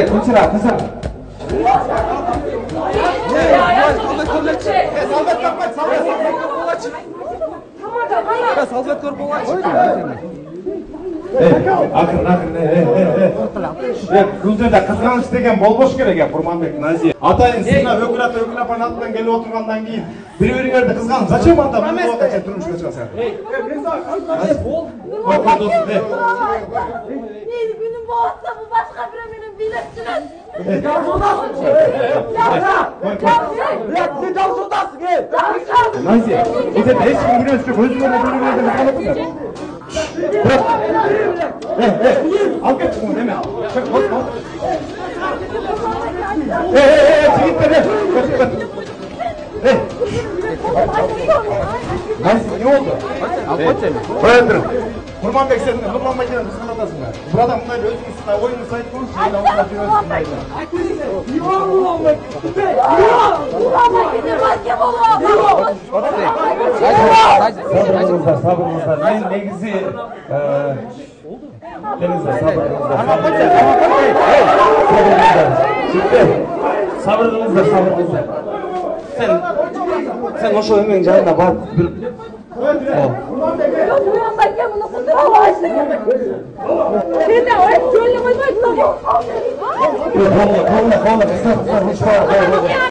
Гүлсара, кызым. Акырын, акырын, бул жерде кызганыч деген болбош керек, Курманбек, Назия. Атайын сына өкүл ата, өкүл апанын атынан келип отургандан кийин бири бириңерди кызганып, зачем анда бул убакка чейин турмушка чыгасыңар? Мени күнүм болуп атса, бул башка бирөө менен бийлеп жүрөт. Назия, бул жерде эч ким күнөөсү жок, өзүңөр эле бири бириңерди кызганып отурсуңар. Алып кетчи муну, эме. Жигиттер, Назия, эмне болду? Алып койчу эми. Коё тур. Курманбек, сен Нурлан байкеден кызганып атасыңбы? Бир адам мындай эле өзүңүздүн оюңузду айтып коюңузчу, эл алдында жүрөсүз мындай эле. Сабыр кылыңыздар, сабыр кылыңыздар. Мен негизи келиңиздер, сабыр кылыңыздар. Жигиттер, сабыр кылыңыздар, сабыр кылыңыздар. Сен ошо эменин жанына барып бир Нурлан байке муну кутура албайсың. Сен жөн эле койбойсуң. Болду, болду, болду, кыздар, кыздар, урушпа.